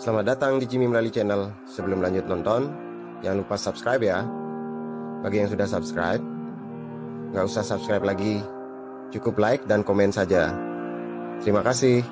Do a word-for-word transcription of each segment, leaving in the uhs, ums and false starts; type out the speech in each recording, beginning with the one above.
Selamat datang di Jimmy Melali Channel. Sebelum lanjut nonton, jangan lupa subscribe ya. Bagi yang sudah subscribe, nggak usah subscribe lagi. Cukup like dan komen saja. Terima kasih.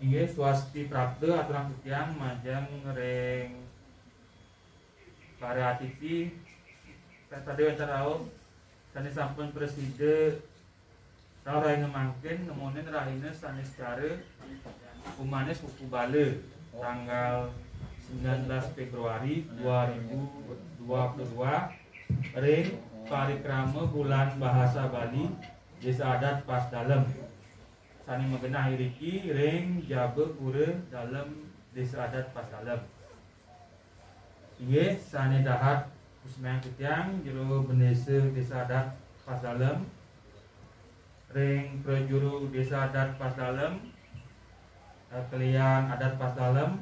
Inggih, swasti prapta aturang titiang majeng ring para atiti, pada wénten rauh sané sampun prasida rauh rahina mangkin, nemonin rahina sané secara Umanis Wuku Bala, tanggal sembilan belas Februari dua ribu dua puluh dua, ring parikrama Bulan Bahasa Bali, Désa Adat Pas Dalem. Sané magenah iriki ring Jaba Pura Dalem, Désa Adat Pas Dalem. Inggih, sané dahat kusumayang titiang, Juru Bendésa Désa Adat Pas Dalem, ring Prajuru Désa Adat Pas Dalem, eh, kelian Adat Pas Dalem,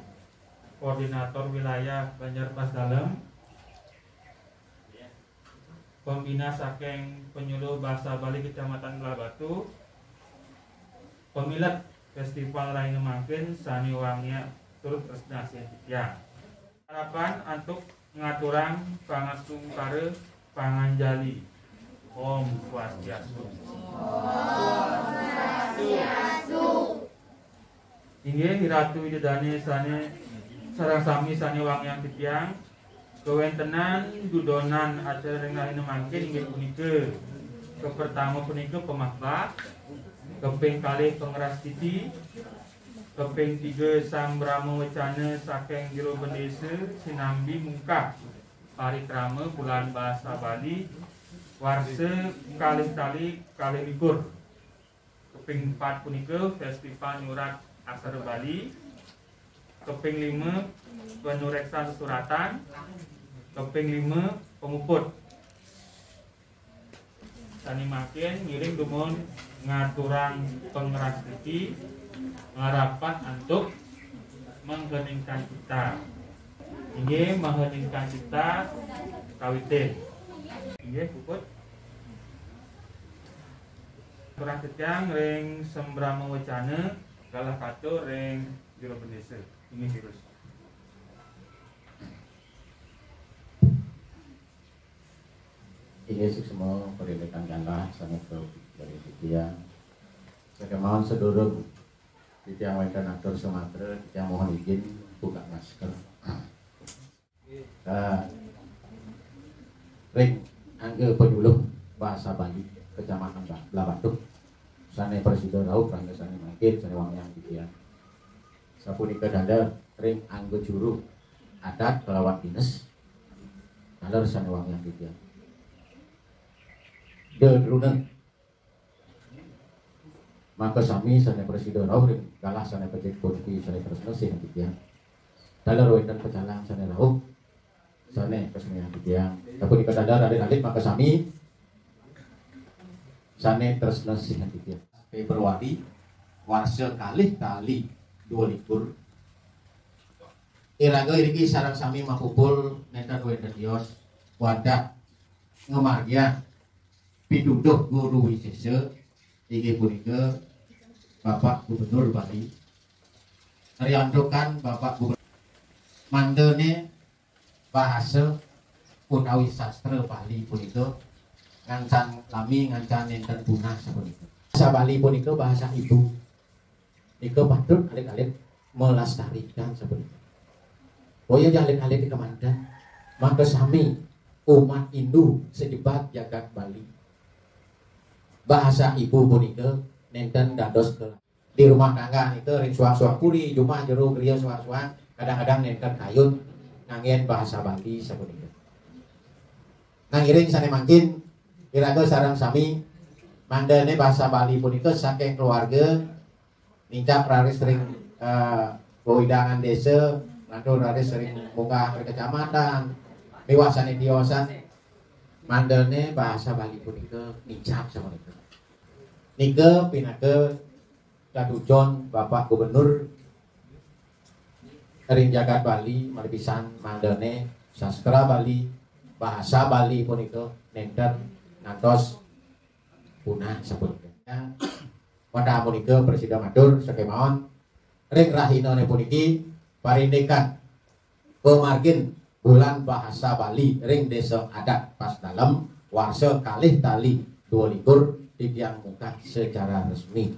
Koordinator Wilayah Banjar Pas Dalem, pembina saking Penyuluh Basa Bali Kecamatan Blahbatuh, pamilet festival rahina mangkin sané wangiang tur tresnasin titiang. Harapan antuk ngaturang pangastungkara panganjali. Om Swastiastu. Inggih, Ratu Ida Dané sané sareng sami sané wangiang titiang, kawéntenan dudonan acara ring rahina mangkin inggih punika, kapertama punika pamahbah, kaping kalih pangrastiti, kaping tiga sambrama wecana saking Jero Bendesa sinambi mungkah parikrama Bulan Basa Bali warsa kalih tali kalih likur. Kaping pat punika Festival Nyurat Aksara Bali. Kaping lima, panureksan sesuratan. Kaping lima, pamuput. Sané mangkin ngiring dumun ngaturang pangrastiti, ngarapat antuk mangheningkan cita. Inggih, mangheningkan cita kawitin. Inggih, puput. Aturang titiang ring sambrama wecana, galah katur ring Jero Bendesa. Inggih, terus. Inggih, suksma parindikan galah sané kapidarta titiang. Sakemaon sadurung titiang wénten atur sumatra, titiang mohon izin buka masker. Ah, ring angga panyuluh basa Bali Kecamatan Ba-, Blahbatuh sané prasida rauh rahina sané mangkin sané wangiang titiang. Sapunika taler ring angga juru adat kalawan dinas, taler sané wangiang titiang. Dedruna. Maka sami sané prasida rauh ring galah sané becik puniki sané tresna sihin titiang. Taler wénten pecalang sané rauh sané kasmihang titiang. Sapunika taler alit-alit maka sami sané tresna sihin titiang. Februari warsa kalih tali dua likur. Iraga iriki sareng sami mapupul nénten wénten tios wantah ngamargiang pituduh guru wisésa inggih punika Bapak Gubernur Bali. Riantukan Bapak Gubernur mangdané bahasa utawi sastra Bali punika ngancan lami ngancan nénten punah sapunika. Bahasa Bali punika bahasa ibu. Nika patut alit-alit melestarikan sapunika. Boya alit-alit nika manten. Maka sami umat Hindu sejebat jagat Bali. Bahasa ibu punika nénten dados ke di rumah tangga nika ring suang-suang puri, jumah jero griya suang-suang, kadang-kadang nénten kayun nganggén bahasa Bali sapunika. Nang iring sané mangkin iraga sareng sami mangdané bahasa Bali punika saking keluarga nincap raris ring eh, wewidangan desa, ngantur raris ring munggah ring kecamatan, miwah sané tiosan mangdané bahasa Bali punika nincap sapunika. Nika pinaka tatujon Bapak Gubernur ring jagat Bali malih pisan mangdané sastra Bali, bahasa Bali punika nénten ngantos punah sapunika. Wantah punika prasida matur sakémaon ring rahinané puniki parindikan pamargin Bulan Bahasa Bali ring Désa Adat Pasdalem warsa kalih tali dua likur titiang mungkah secara resmi.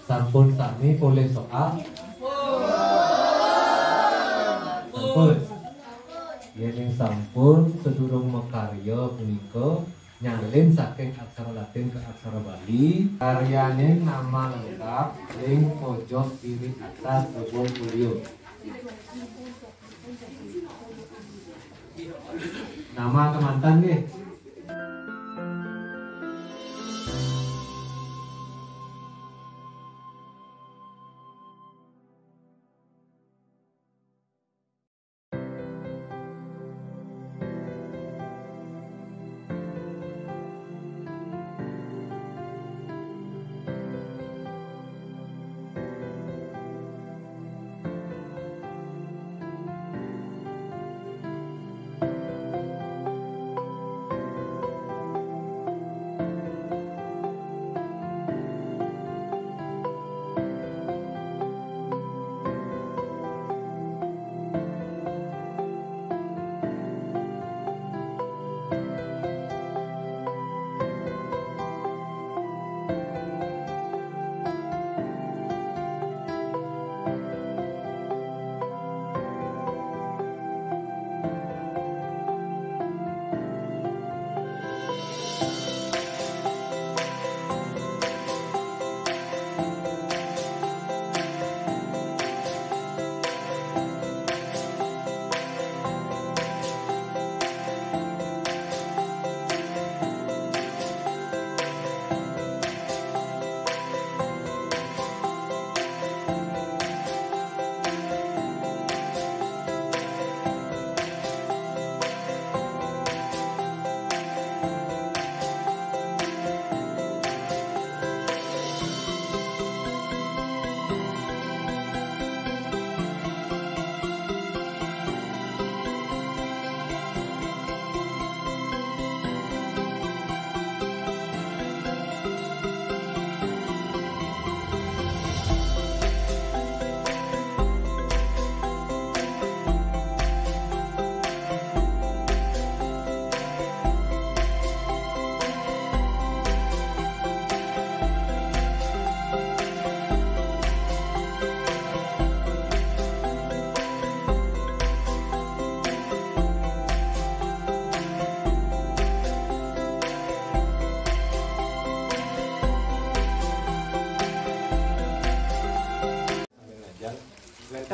Sampun sami polih soal? Sampun. Yéning sampun, sadurung makarya punika nyalin saking aksara Latin ke aksara Bali. Karyaning nama lengkap ring pojok kiri atas jebul folio. Nama kemanten nggih.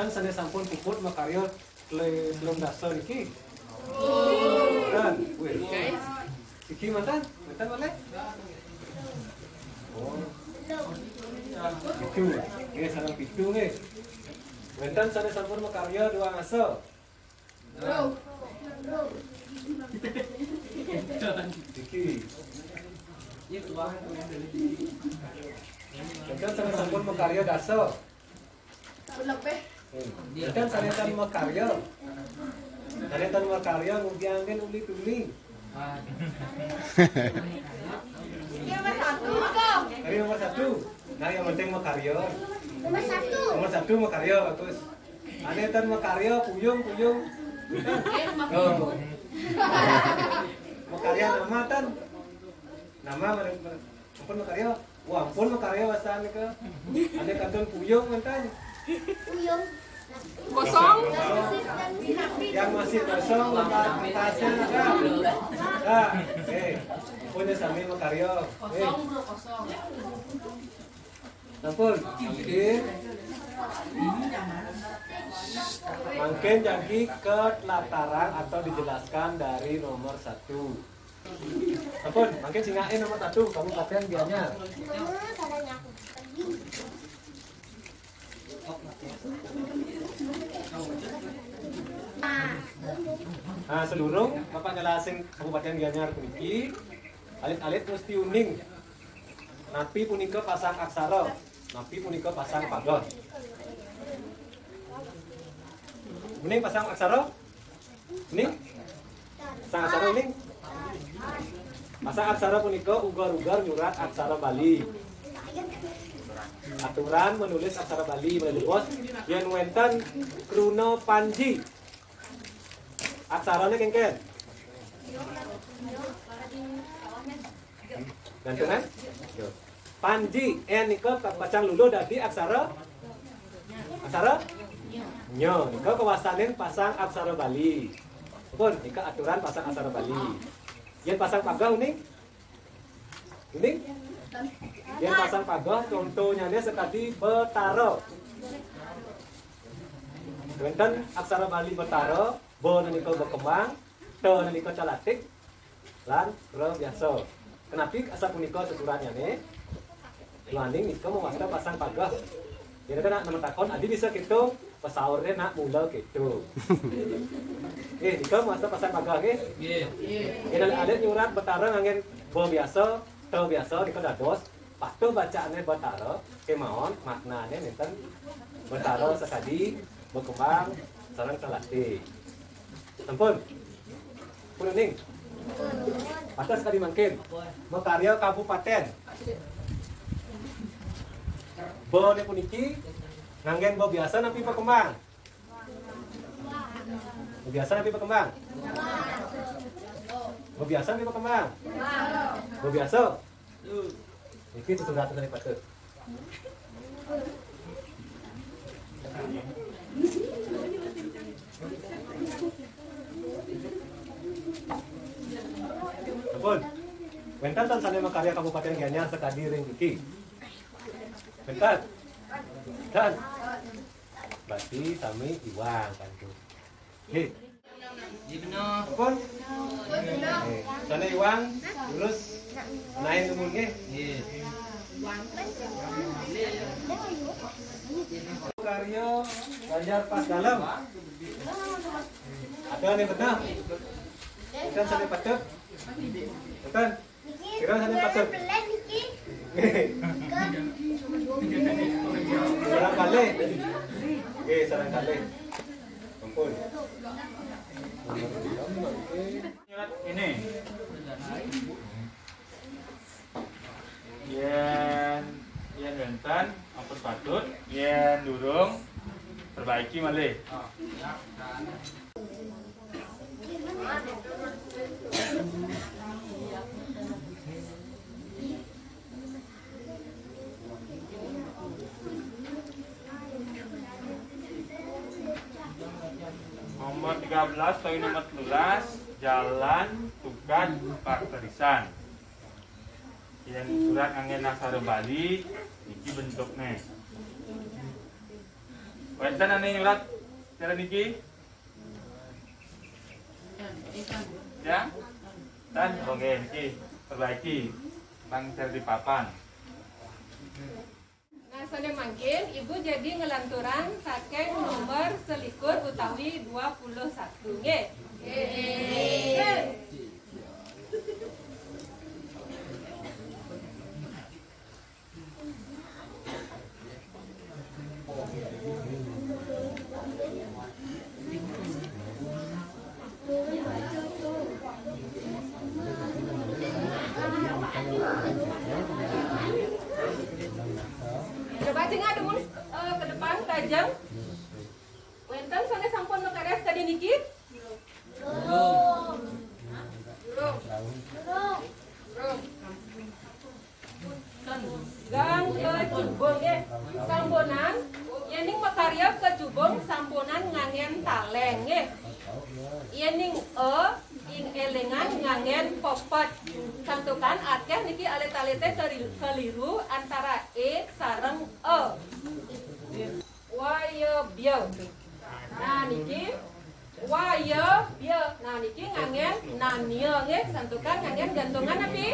Sané sampun puput makarya telu-, telung dasa niki? Kan? Wih. Siki manten? Manten malih? Oh. Pitu. Nggih, sareng pitu nggih. Wénten sané sampun makarya dasa? Iki. Wénten sané sampun makarya dasa? Wénten sané tan makarya? Sané tan makarya mugi anggén uli-uli. Ini nomor satu, Kong. Tadi nomor satu. Nah, yang penting makarya. Nomor satu. Nomor satu makarya, bagus. Ané tan makarya, puyung, puyung. Oh. Makarya nama tan? Nama mereka, mereka. Ampun makarya. Wah, ampun makarya wastan nika. Ané kantun puyung manten. Puyung. Kosong. Yang masih kosong, letak kertasnya ada. Nah, eh, punya sami makarya. Eh. Kosong, bro, kosong. Ampun, mangkin. Mangkin jagi kelataran atau dijelaskan dari nomor satu. Ampun, mangkin singakin nomor satu, Kabupatén Gianyar. Nah, sedurung Bapak nyelesaikan Kabupatén Gianyar puniki, alit-alit mesti uning. Napi punika pasang aksara? Napi punika pasang pagoh? Uning pasang aksara? Uning? Pasang aksara uning? Pasang aksara punika uger-uger nyurat aksara Bali. Aturan menulis aksara Bali, malih luwes yén wénten kruna panji. Aksarané kéngkén? Gantungan? Yo. Panji, N nika ka-, pacang luluh dadi aksara, aksara? Nya, nika kawastanin pasang aksara Bali. Pun, nika aturan pasang aksara Bali. Yén pasang pagoh uning? Uning? Yén pasang pagoh, contonyané sakadi Betara. Wénten aksara Bali Betara, ba nika bakembang, ta nika calatik, lan ra biasa. Kenapi asapunika sesuratnyané? Duaning nika mawasta pasang pagoh. Yén ada nak nama takon, adi bisa kéto, pasaurné nak mula kéto. Eh, nika mawasta pasang pagoh, nggih? Nggih. Yén ada nyurat Betara nganggén ba biasa, ta biasa, nika dados patuh bacaané Betara, kémaon maknané nénten Betara sakadi bakembang sareng calatik. Sampun? Pun uning? Patuh sakadi mangkin. Makarya kabupatén. Ba né puniki nganggén ba biasa napi bakembang? Ba biasa napi bakembang? Ba biasa napi bakembang? Ba biasa. Niki sesurat dari patut. Ampun. Wénten tan sané makarya Kabupatén Gianyar sakadi ring niki? Wénten? Tan. Berarti sami iwang kantun. Nggih. Nggih, bener. Ampun. Nggih. Sané iwang, terus naik umur nggih. Nggih. Karya Banjar Pas Dalem. Ada nih benar. Kan sané patut. Betul. Kira sané patut. Sareng kalih. Nggih, sareng kalih. Ampun. Ini. Yén, yén wénten, ampun patut. Yén durung, perbaiki malih. Nomor tiga belas, poin nomor telulas, jalan tukad paktarisan. Yén surat nganggé aksara Bali, niki bentukné. Wénten ané nyurat cara niki? Ya? Dan oke, niki perbaiki. Bang Serdi Papan. Nah, sané mangkin Ibu jadi ngelanturang saking nomor selikur utawi dua puluh satu, nggih. Coba cengak dumun, eh, ke depan, lajeng. Wénten sané sampun makadas kadi niki? Belum. Belum. Belum. Gang kecubung, nggih. Sampunang, yéning makarya kecubung sampunang nganggén taléng, nggih. Yéning é, ing élingan nganggén popot. Santukan akéh niki alit-alité keri-, keliru antara é sareng é. Wayabya. Nah, niki wayabya. Nah, niki nganggén nania, nggih, santukan nganggén gantungan napi?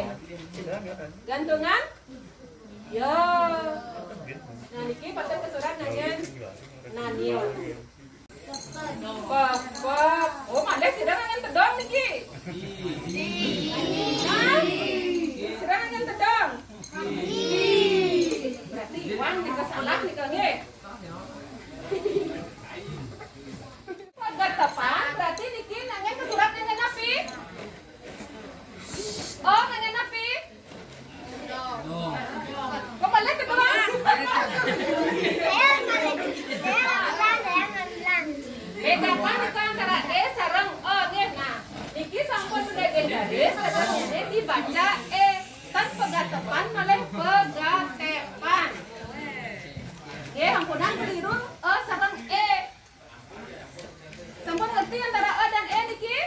Gantungan? Ya. Nah, niki patut kasurat nganggén nania. Pepet. Oh, malih sira nganggén tedong niki? Hah? Sira nganggén tedong? Berarti Iwan nika salah nika, nggih. Pegatepan, berarti niki nganggén kasurat nganggén napi? Oh, nganggén napi? Kok malih kedua? Bédakan nika antara é sareng é, nggih. Nah, niki sampun sudah legendaris, katanya dibaca é. Tan pegatepan malih pegatépan. Nggih, ampunang keliru é sareng é. Sampun ngerti antara é dan é niki?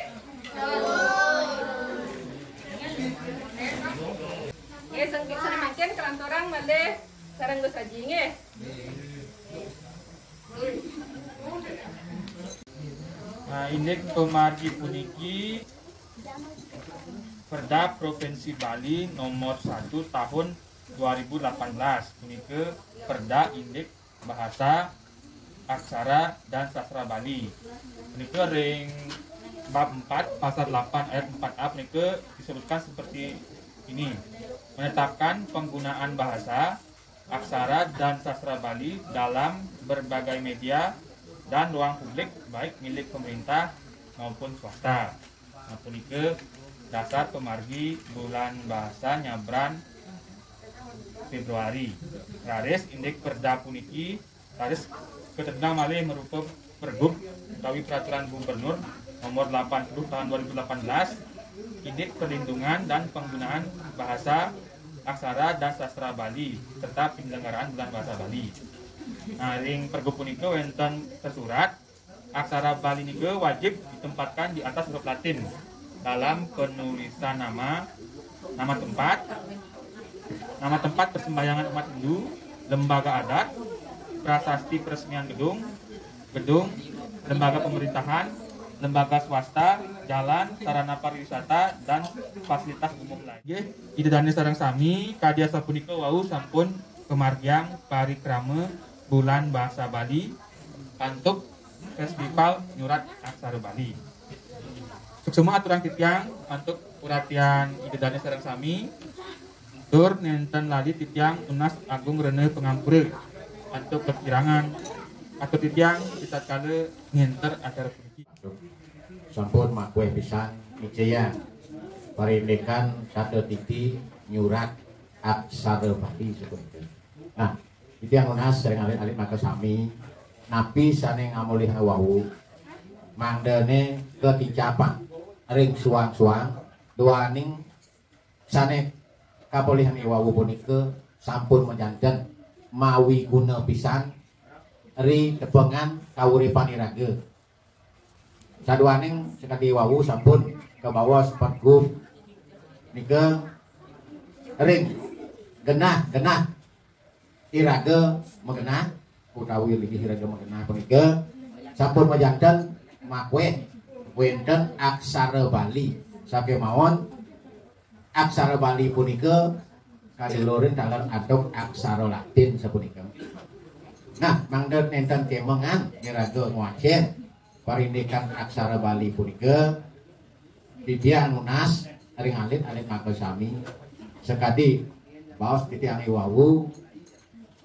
Nggih, sing-, sané mangkin kalanturang malih sareng Gus Aji, nggih. Nah, indik pamargi puniki Perda Provinsi Bali nomor satu tahun dua ribu delapan belas, punika Perda Indik Bahasa, Aksara, dan Sastra Bali. Punika ring bab empat, pasal delapan ayat empat A punika disebutkan seperti ini. Menetapkan penggunaan bahasa, aksara, dan sastra Bali dalam berbagai media dan ruang publik, baik milik pemerintah maupun swasta. Nah, punika dasar pamargi Bulan Bahasa nyabran Februari. Raris indik perda puniki raris katedungang malih marupa pergub utawi peraturan gubernur nomor delapan puluh tahun dua ribu delapan belas, indik perlindungan dan penggunaan bahasa, aksara, dan sastra Bali serta penyelenggaraan Bulan Bahasa Bali. Nah, ring pergub punika wénten tersurat, aksara Bali nika wajib ditempatkan di atas huruf Latin dalam penulisan nama, nama tempat, nama tempat persembahyangan umat Hindu, lembaga adat, prasasti peresmian gedung, gedung, lembaga pemerintahan, lembaga swasta, jalan, sarana pariwisata, dan fasilitas umum lain. Nggih, Ida Dané sareng sami, kadi asapunika wau sampun pamargiang parikrama Bulan Bahasa Bali antuk Festival Nyurat Aksara Bali. Suksma aturang titiang antuk perhatian Ida Dané sareng sami. Tur nénten lali titiang nunas agung rena pangampura antuk kakirangan. Atur titiang ritatkala ngénter acara puniki. Sampun makuéh pisan ngicayang parindikan tata titi nyurat aksara Bali sapunika. Nah, titiang nunas ring alit-alit makasami, napi sané ngamolihang wau, mangdané kakincapang ring suang-suang, duaning sané kapolihang i wau punika sampun majanten mawiguna pisan ri tepengan kauripan iraga. Saduaning sakadi wau sampun kabaos pergub nika ring genah-genah iraga magenah, utawi linggih iraga magenah punika sampun majanten makueh wenten aksara Bali. Sakémaon aksara Bali punika kadulurin taler antuk aksara Latin sapunika. Nah, mangda nénten kémangan iraga ngwacén parindikan aksara Bali punika, titiang nunas ring alit-alit makasami. Sakadi baos titiang i wau,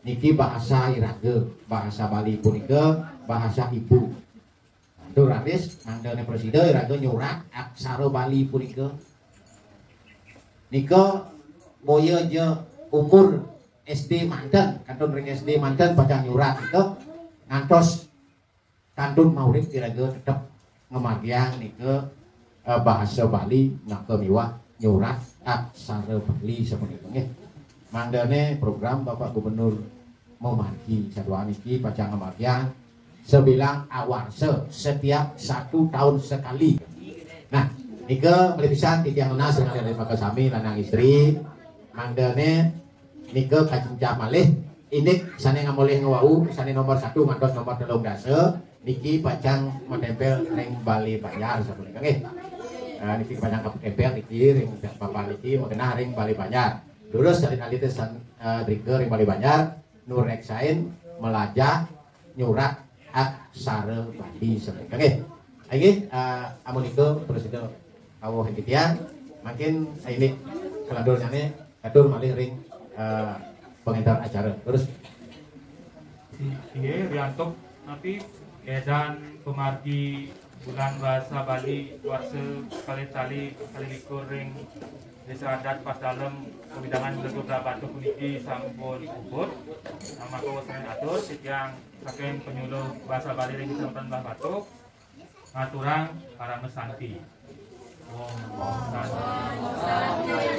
niki bahasa iraga, bahasa Bali punika bahasa ibu. Tur raris mangdané prasida iraga nyurat aksara Bali punika. Nika boya ja umur S D manten, kantun ring S D manten pacang nyurat nika, ngantos kantun maurip iraga tetep ngamargiang nika, eh, bahasa Bali naka miwah nyurat aksara Bali sapunika nggih. Mangdané program Bapak Gubernur mamargi saduan niki pacang ngamargiang sabilang awarsa, setiap satu tahun sekali. Nah, nika malih pisan titiang nunas ring alit-alit makasami lanang istri. Mangdané nika kacincah malih indik sané ngamolih ngwau, sané nomor satu ngantos nomor telung dasa, niki pacang matémpél ring Balé Banjar sapunika nggih. Eh, niki pacang katémpél niki ring papan niki magenah ring Balé Banjar. Durus alit-alité san-, eh, drika ring Balé Banjar, nureksain malajah nyurat aksara Bali sapunika nggih. Inggih, eh, amunika prasida kawuh titiang, mangkin indik kalanturnyané katur malih ring, eh, pangénter acara. Terus. Inggih, riantuk napi édan pamargi Bulan Basa Bali warsa kalih tali kalih likur ring Désa Adat Pasdalem, Pawidangan, Belagu Blahbatuh puniki sampun puput. Nah, maka wénten atur titiang saking Penyuluh Basa Bali ring Kecamatan Blahbatuh ngaturang parama santi. Om Santi.